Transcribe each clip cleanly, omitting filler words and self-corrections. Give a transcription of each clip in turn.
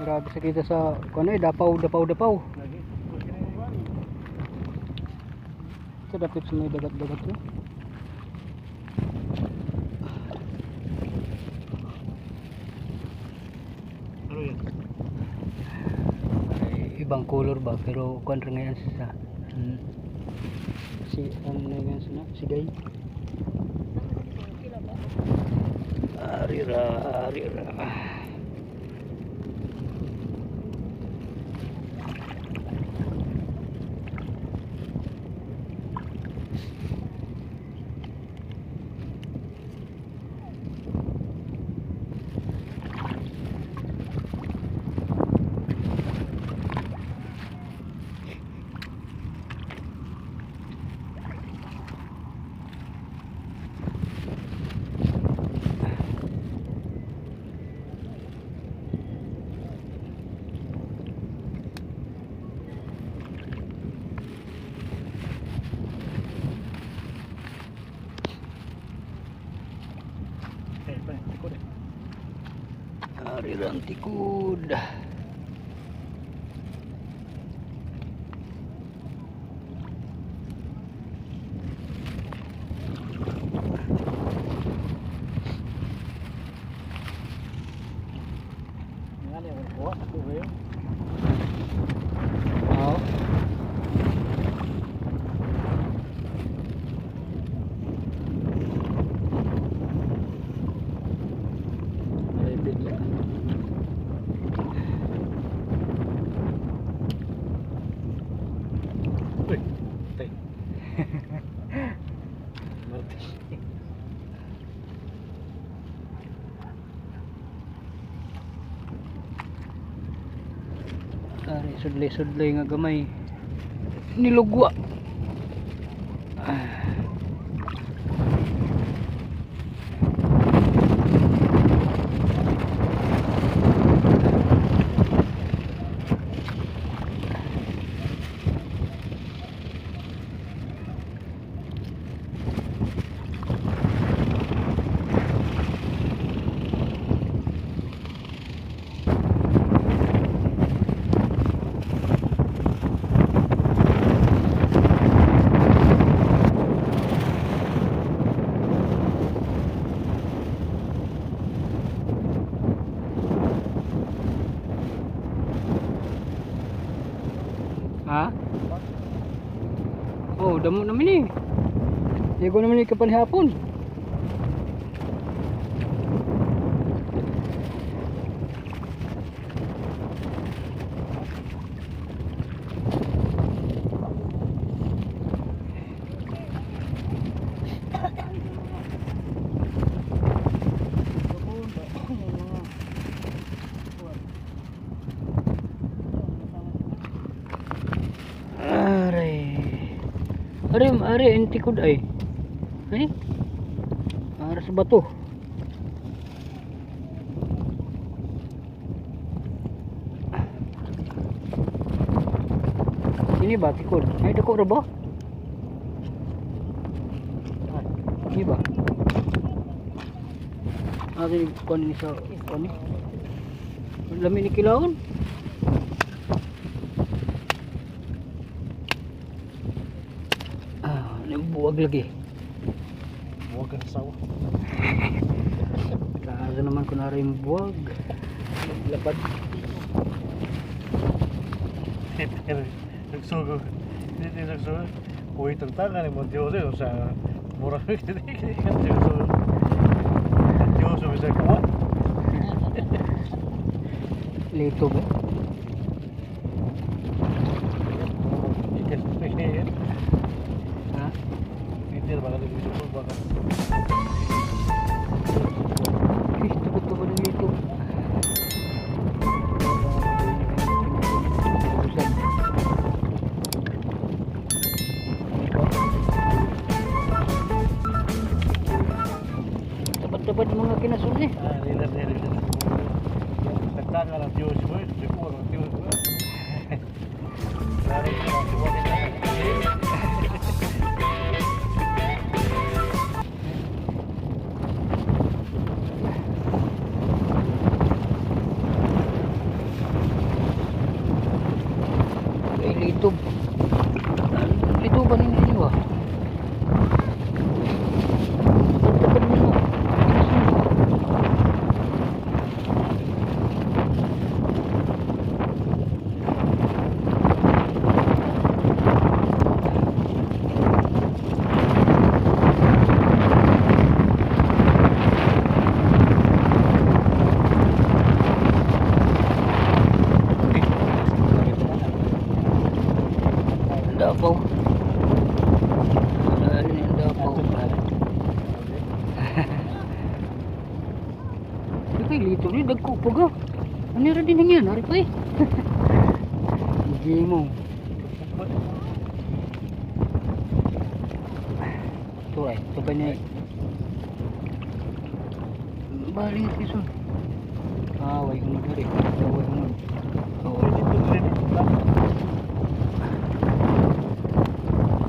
Grabe sa kita sa kuno eh, dapaw dapaw dapaw. Lagi. Ito dapit sa may dagat-dagat no. Ano yan? Ay, ibang color ba pero kuan ra ngayon sa si ano na ngayon sa sigay. Arira, arira. Eh, pa, tikod eh. Arira ang tikod. Nga niya, wala kuha. Ako ba yun? Oo. Ay, bigla. Uy, tay. Martin. Ari sudlay-sudlay nga gamay. Nilugwa. Ah. Ha? Oh, damo naman eh. Ligo naman eh kapan hapon. Aray. Aray, aray, antikod ay. Ay? Para sa bato. Ini ba tikod? Ay, dako ra ba? Ini ba? Ah, kini kuan ni sa kuan ni. Lami ni kilawon. Ah, buwag lagi. Huwag kang sawa. Kaso naman kunwari yung buwag. Lapad. Nagsugo. Hindi nagsugo. Uy, tagtagan ni Montioso. O sea, mura Montioso. Montioso, bisa kuha. Lito ba? Ha? Hindi baka nagsugo baka. Eh, tukod-tukod ng lito. Tapat-tapat mga kinasun eh. Ah, nila nila nila. Tagtagan ang Diyos mo. Sikuha ang Diyos mo. Klaro ko ang kuha nila. Dagko pa ga. Ano ra din yan? Ari pa eh. Hindi mo. Ito ay, ito ba niya? Baling Quezon. Ah, way unod rin. Ito way unod. Oo.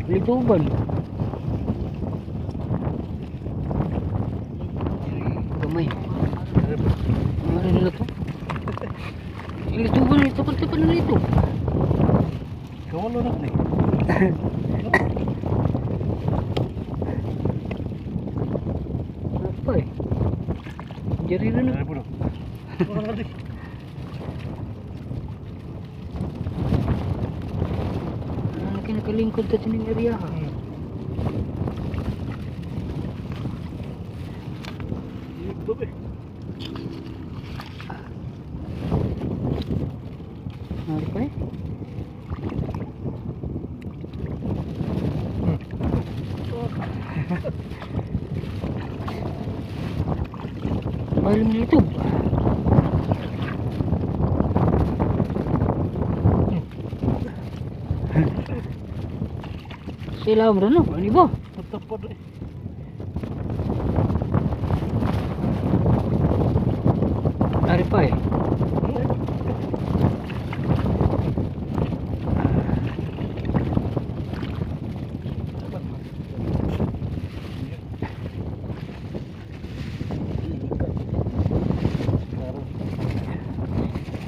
Lituban. Kamay. Ano rin na to? Lituban, lituban, lituban na ito. Kawalo na ni. Ano pa eh? Jari rin na. Dari puno. Ano kinakalingkod ka sining area ha? Ito be. Ano pa eh? Maling litob. Sila mo no? Ano ba? Tapad eh. Ari pa eh.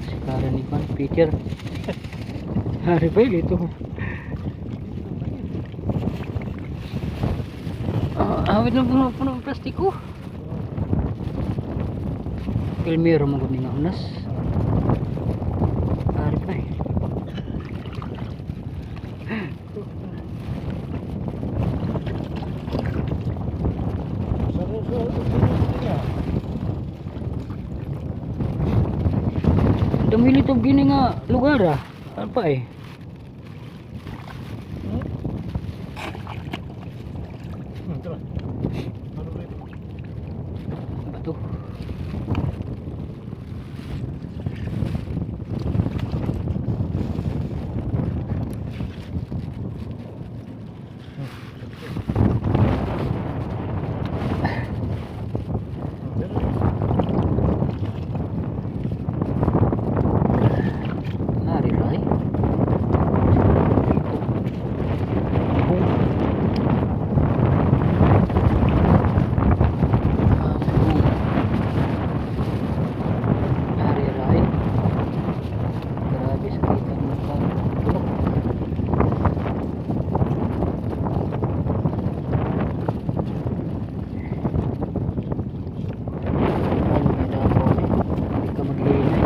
Sikara ni Pan Peter. Ari pa eh, dito. Ah, awit lang puno puno ng plastiko. Pilmero mo gud ni nga unas. Ari pa eh. Dami litob gini nga lugar ah. Ano pa eh? Tara. Ano ba ito? Bato. Ari ra eh. Mahong. Ah, mahong. Ari ra eh. Grabe sa kita ng tulok. Ano may dako eh. Hindi ka maghinay.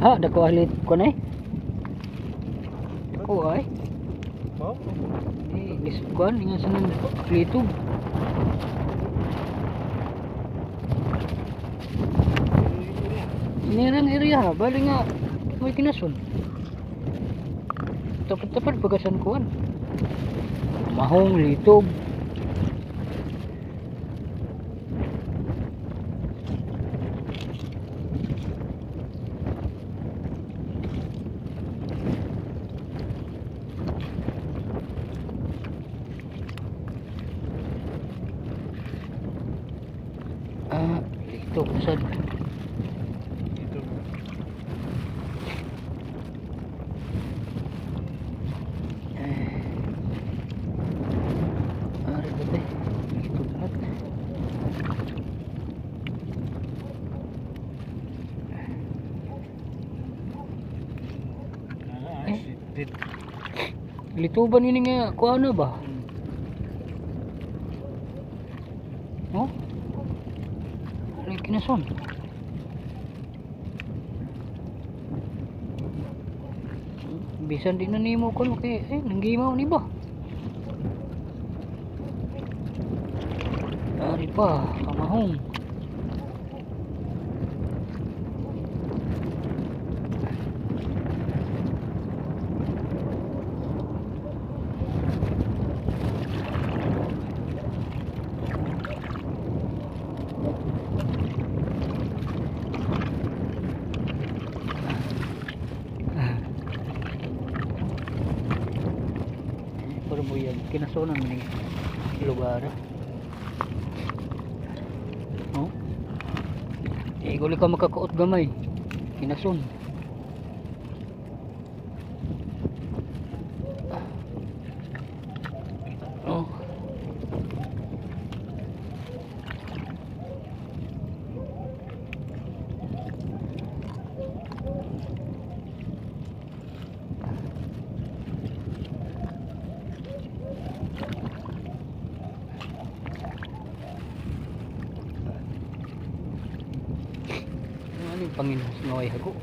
Ha, dako alit ko na eh. Dako ay. Oh. Eh, lisukan nga sa nang litob. Nirang area ha, bali nga may kinason. Tapat-tapat pagasan kuan. Mahong litob. Ah, litob sad. Ito. Eh. Ari ba te? Litob lahat. Ah, dit. Lituban ini nga kuan na ba? Oh? Ano kinason? Bisan di na nimo kon kay eh nanggimaw ni ba. Ari pa, kamahong. Eh, pero buyag kinasunan man ning lugar. Oh. Eh, guli ka makakuot gamay. Kinasun. Oh. Ano yung panginhos nga way hago?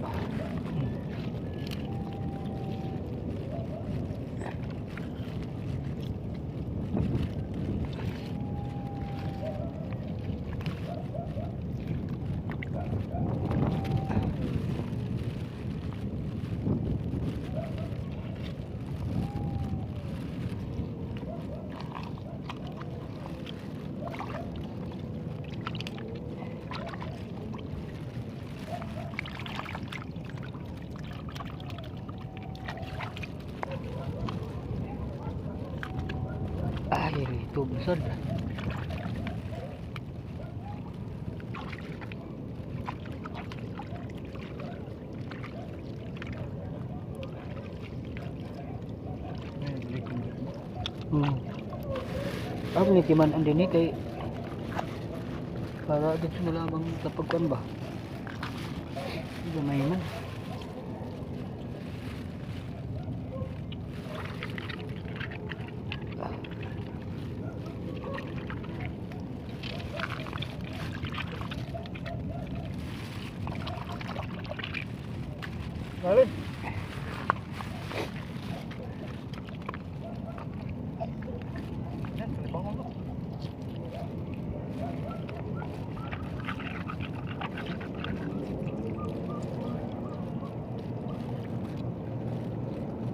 Ay, ito busod. Ay, balik mo. Ang nitiman ang dini kay para dito nalabang kapag kuan ba. Gamay man. Lalim. Yan, kalibangon mo.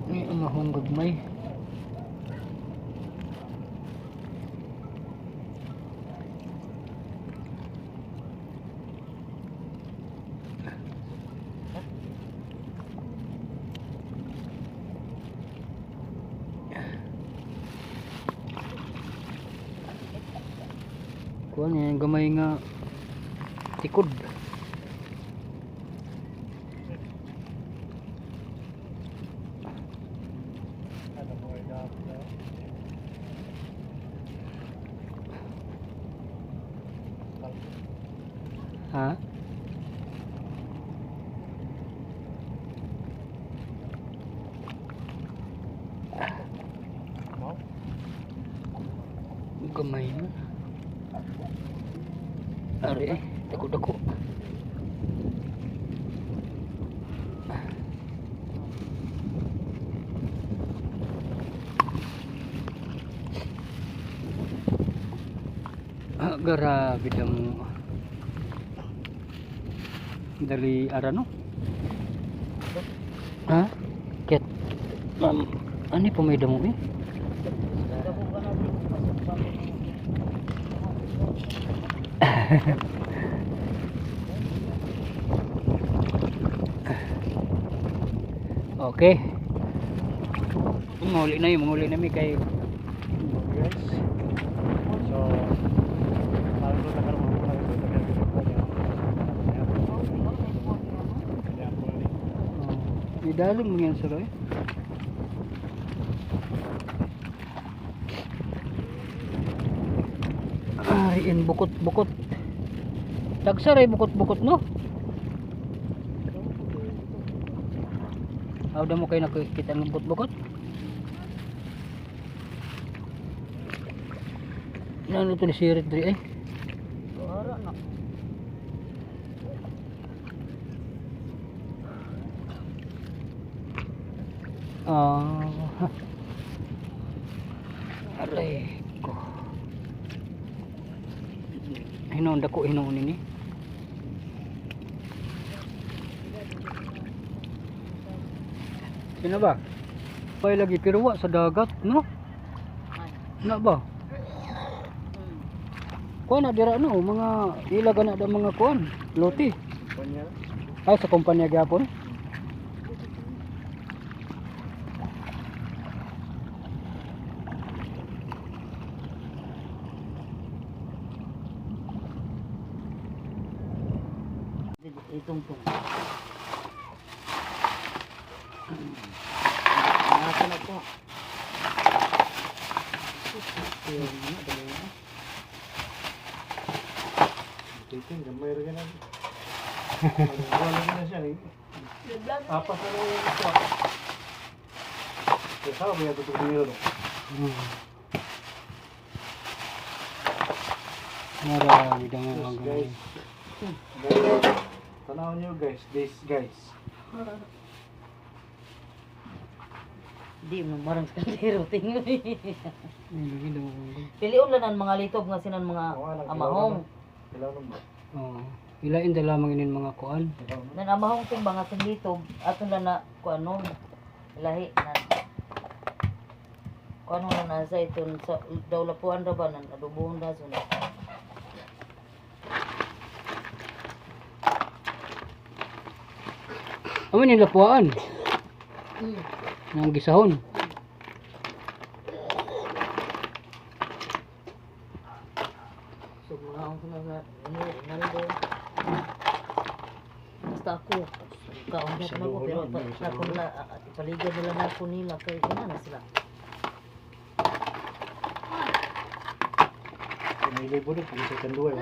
Ay, ang ahong gagmay. Kuan yan, gamay nga tikod. Ano mo ay dapat. Ha? Mau? Gamay na. Ari eh, dako-dako. Ah, grabe damo. Dali ara no? Ha? Ket. Ma'am, ano po may damo eh? Okay. Manguli na yun, manguli na mi kay Guys. So, sabi ko tagal mo na ito, tagal ko po niya. Kaya po ni. Oh, may dalom mo yan sir eh. Ay, in bukot-bukot. Tagsa ray bukot-bukot no? Aw mo kayo nakikita ng bukot-bukot? Ano ito ni Sirit diri eh? Ara na. Ah. Aray ko. Hinuon dako hinuon ini. Sino ba? Pay lagi pero wa sa dagat, no? Na ba? Kuan na dira no, mga ilaga na da mga kuan, loti. Kunya. Ay sa kumpanya gyapon. Itong tong. Nasa na po. Titin, gamay rin na. Wala na siya. Eh. Apat na lang yung ito. Kaya sabi niya ito dinero. Marami daw Yes, ang guys. Guys, tanaw niyo guys, this guys. Di mo marang sa kaldero tingoy. Lagi daw ang Piliun lang ang mga litob nga sinan mga amahong. Ilaw ba? Oo. Ilain da lamang inin mga kuan. Ilaw na. Nan amahong tong mga sing litob aton lang na kuanon lahi na kuano na nasa iton sa daw lapuan ra ba nan adubohon ra sun. Amo ni lapuan. Nang gisahon. So mga ang mga nando. Basta ako kaon na ko pero pa, ako na ipaligid nila na ako nila kay ina na sila. May libo na, pag sa kanduay.